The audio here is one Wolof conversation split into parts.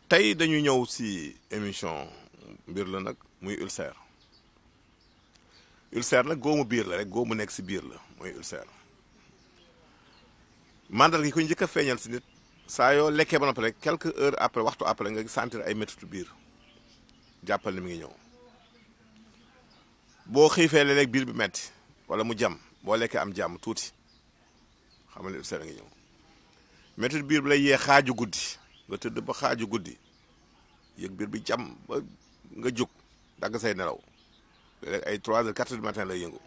tey dañu ñëw si émission mbir la nag muy ulcère nag góomu biir la rek góomu nekk si biir la mooy ulcère mandal gi ko njëkk a feeñal si nit saa yoo lekkee ba noppi rek quelques heures après waxtu après nga sentir ay méttitu biir jàppal ni mi ngi ñëw boo xiifee léeg-léeg biir bi metti wala mu jam boo lekkee am jàmm tuuti xamal ni ulcère ngi ñëw méttitu biir bi lay yee xaaju guddi nga tëdd ba xaaju guddi yëg biir bi jam ba nga jóg dagg say nelaw léeg ay 3 heures 4 heures du matin lay yëngu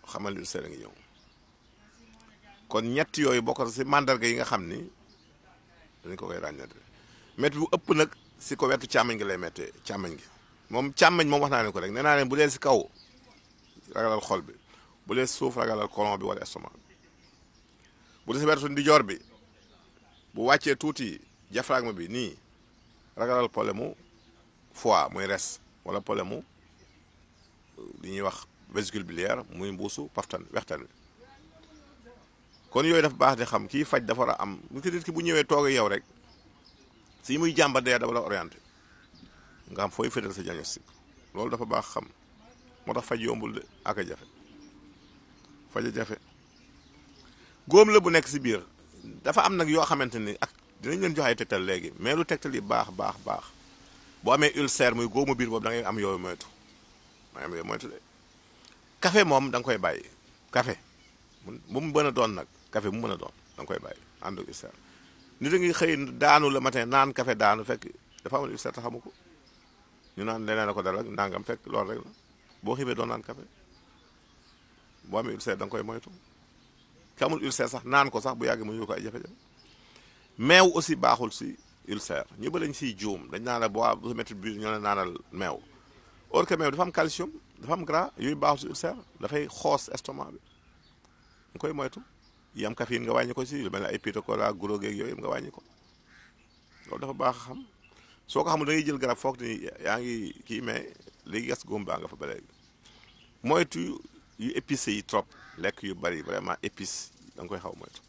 xamal ni ulcère ngi ñëw kon ñett yooyu bokk na si mandarga yi nga xam ni dañ ko koy ràññate métti bu ëpp nag si ko wetu càmmañ gi lay méttee càmmañ gi moom càmmañ moom wax naa leen ko rek nee naa leen bu dee si kaw ragalal xol bi bu dee suuf ragalal colon bi wala estomac bu dee si wetu ndijoor bi bu wàccee tuuti diaphragme bi nii ragalal problème mu foie muy res wala problème mu li ñuy wax vésicule biliaire muy mbuusu paftan wextan wi kon yooyu dafa baax di xam kii faj dafa war a am nit ki bu ñëwee toog yow rek si muy jàmbat dee dafa la orienté nga xam fooy féetal sa diagnostic loolu dafa baax xam moo tax faj yombul de ak a jafe faj a jafe góom la bu nekk si biir dafa am nag yoo xamante ni ak dinañ leen jox ay tegtal léegi mais lu tegtal yi baax boo amee ulcère muy góomu biir boobu da ngay am yooyu moytu de café moom da nga koy bàyyi café bu mu mën a doon nag café bu mu mën a doon da nga koy bàyyi ànd ak ulcère nit a ngi xëy daanu le matin naan café daanu fekk dafa amoon ulcère te xamu ko ñu naan leneen la ko dal ak nangam fekk loolu rek la boo xiibee doon naan café boo amee ulcère da nga koy moytu ki amul ulcère sax naan ko sax bu yàgg mu ñu ko ay jafe-jafe meew aussi baaxul si ulcère ñu ba lañ siy juum dañ naan la boo métti biir ñoo ne naanal meew or que meew dafa am calcium dafa am gras yooyu baaxul si ulcère dafay xoos estomac bi nga koy moytu yi am caféine nga wàññi ko si lu mel ne ay pita cola guro geeg yooyu nga wàññi ko loolu dafa baax a xam soo ko xamul da ngay jël garab foog ni yaa ngi kii mais léegi gas góom baa nga fa ba léegi moytu yu épicé yi trop lekk yu bari vraiment épice da nga koy xaw moytu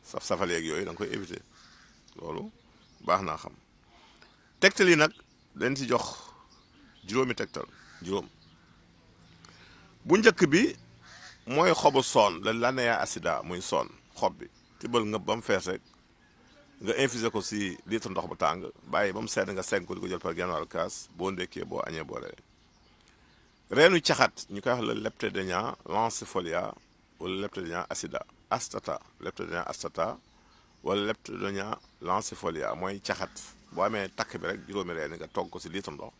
safal yeeg yooyu da nga koy éviter loolu baax naa xam tegtal yi nag dañ ci jox juróomi tegtal juróom bu njëkk bi mooy xobu soon la lanea acida muy soon xob bi tibal ngëb ba mu fees rek nga infuser ko si litre ndox bu tàng bàyyi ba mu sedd nga segg ko di ko jël par genn wàllu kaas boo ndekkee boo añee boo reere reenu caxat ñu koy wax la leptodenia lancifolia wala leptodenia acida astata leptodenia astata wala leptodenia lancifolia mooy caxat boo amee takk bi rek juróomi reen nga togg ko si litre ndox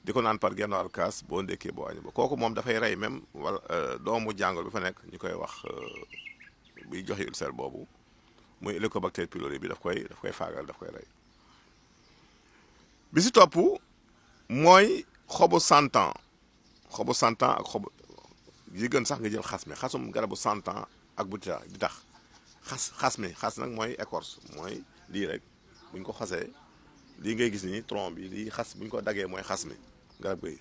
di ko naan par genn wàllu kaas boo ndekkee boo añee ba kooku moom dafay rey même wala doomu jàngoro bi fa nekk ñu koy wax buy joxe ulcère boobu muy Helicobacter pylori bi daf koy faagal daf koy rey bi si topp mooy xobu santan ak xobu yi gën sax nga jël xas mi xasum garabu santan ak bu di tax xas nag mooy écorce mooy lii rek buñ ko xasee lii ngay gis ni tronc bi lii xas buñ ko daggee mooy xas mi garab gi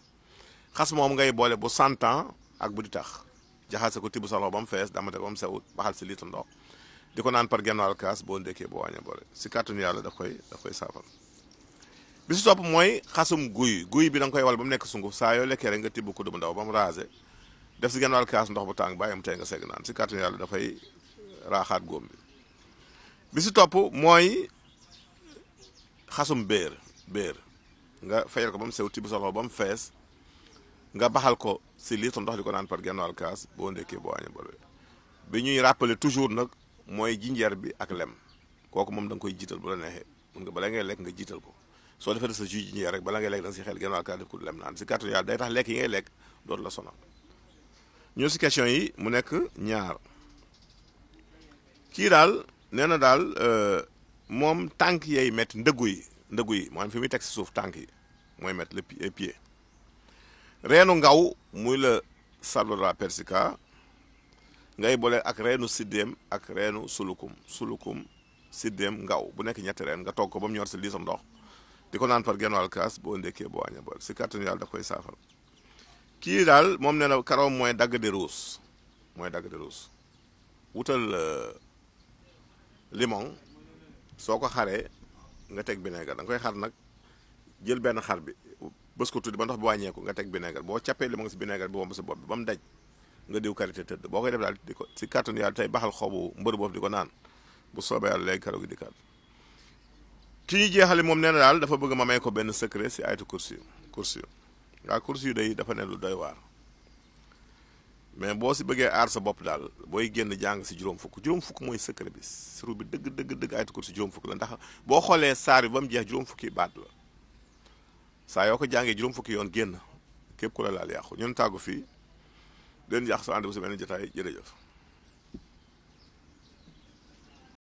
xas moom ngay boole bu santan ak bu di tax jaxase ko tibb sa loxo ba mu fees damate ko ba mu sewut baxal si litre ndox di ko naan par genn wàllu kaas boo ndekkee boo wàññee boole si kàttanu yàlla daf koy saafara bi si topp mooy xasum guy bi da nga koy wal ba mu nekk sunguf saa yoo lekkee rek nga tibb ko bu ndaw ba mu raase def si genn wàllu kaas ndox bu tàng bàyyi mu tey nga segg naan si kàttanu yàlla dafay raaxaat góom bi si topp mooy xasum béer nga fayal ko ba mu sew tibb sa loxo ba mu fees nga baxal ko si litre ndox di ko naan par genn wàllu kaas boo ndekkee boo wàññee boole bi ñuy rappeler toujours nag mooy jinjeer bi ak lem kooku moom da nga koy jiital bu la neexee mun nga bala ngay lekk nga jiital ko soo defee sa jus jinjeer rek bala ngay lekk da nga si xel genn wàllu kaas def ko lem naan si kàttanu yàlla day tax lekk yi ngay lekk dootu la sonal ñoo si question yi mu nekk ñaar kii daal nee na daal moom tànk yay métti ndëggu yi maanaam fi muy teg si suuf tànk yi mooy métti les pieds reenu ngaw muy la Salvadora persica ngay boole ak reenu siddéem ak reenu sulukum siddéem ngaw bu nekk ñetti reen nga togg ko ba mu ñor si litre ndox di ko naan par genn wàllu kaas boo ndekkee boo añee boole si kàttanu yàlla daf koy saafara kii daal moom nee na karaw mooy dagg de ruus wutal limon soo ko xaree nga teg vinaigre da nga koy xar nag jël benn xar bi bës ko tuuti ba ndox bi wàññeeku nga teg vinaigre boo cappee li ma nga si vinaigre bi womb sa bopp bi ba mu daj nga diw karité tëdd boo koy def daal di ko si kàttanu yàlla tey baxal xobu mbër boobu di ko naan bu soobee yàlla léegi karaw gi di kat ki ñu jeexale moom nee na daal dafa bëgg ma may ko benn secret si ayatu kursi waaw kursi yu day dafa ne lu doy waar mais boo si bëggee aar sa bopp daal booy génn jàng si juróom fukk mooy secret bi siru bi dëgg ayatu kursi juróom fukk la ndax boo xoolee saar bi ba mu jeex juróom fukki baat la saa yoo ko jàngee juróom fukki yoon génn képp ku la laal yàqu ñun tàggu fii den yàq sa ànd bu si benn jotaay jërëjëf